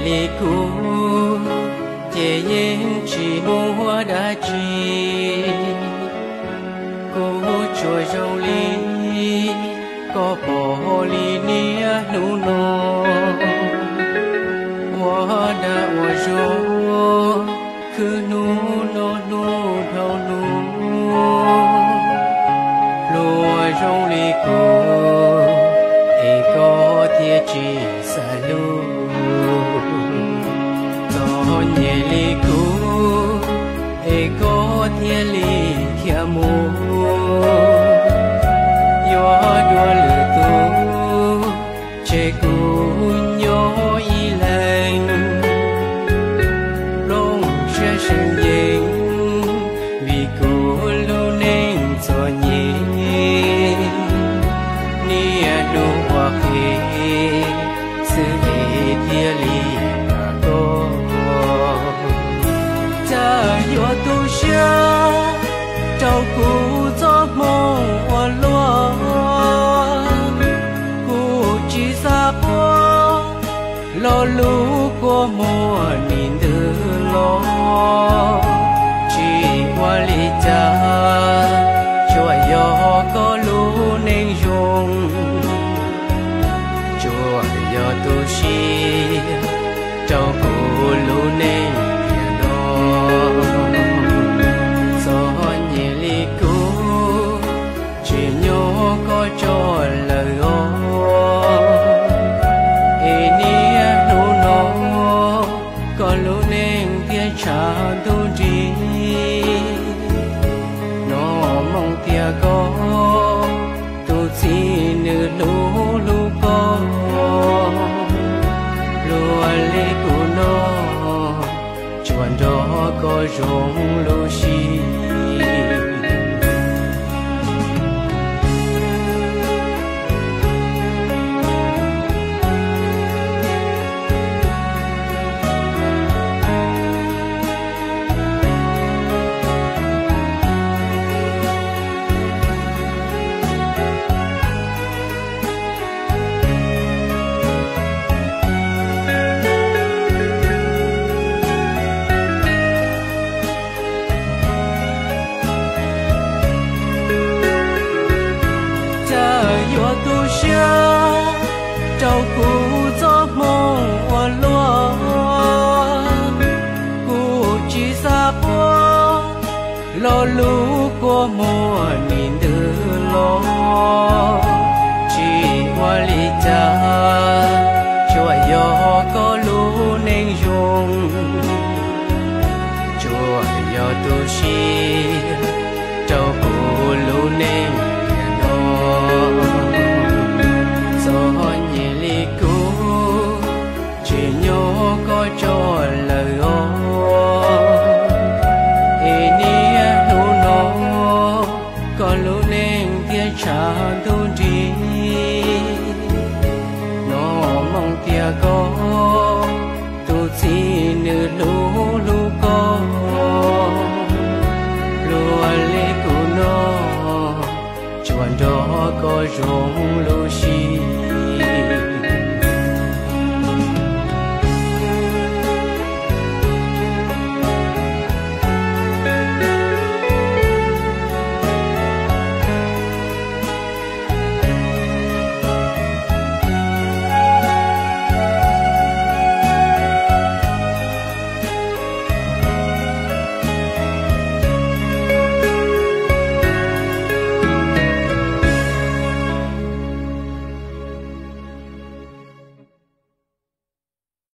Li kuv ces yeej tsis muaj dab tsi, kuv tsuas zoo li koj pom li niaj hnub no, ua dag ua zog khwv hnub no hnub dhau hnub, luag zoo li kuv es koj thiaj tsis xav hlub. Txom nyem li kuv es koj thiaj li khiav mus, yuav dua lwm tus tseg kuv nyob ib leeg. Plooj siab seem yeej vim kuv lub neej txom nyem, niaj hnub ua qhev xwb es thiaj li kam koj. Cas yuav tu siab rau kuv txoj hmoo ua luaj, kuv tsis xav paub lo lus kua muag nim ntws los, tsis ua li cas tsuas yog koj lub neej zoo, tsuas yog tu siab rau kuv lub neej tiam no. Txom nyem li kuv tsis nyob koj tso lawm os, es niaj hnub no koj lub neej thiaj tshav ntuj nrig. Nov moo tias koj tus txiv nws hlub hlub koj, luag li kuv no tsuas nrog koj zoo lub siab. Cas yuav tu siab rau kuv txoj hmoo ua luaj, kuv tsis xav paub lo lus kua muag nim ntws los, tsis ua li cas tsuas yog koj lub neej zoo, tsuas yog tu siab rau kuv lub neej tiam no. Txom nyem li kuv tsis nyob koj tso lawm os, es niaj hnub no koj lub neej thiaj tshav ntuj nrig. Nov moo tias koj tus txiv nws hlub hlub koj, luag li kuv no tsuas nrog koj zoo lub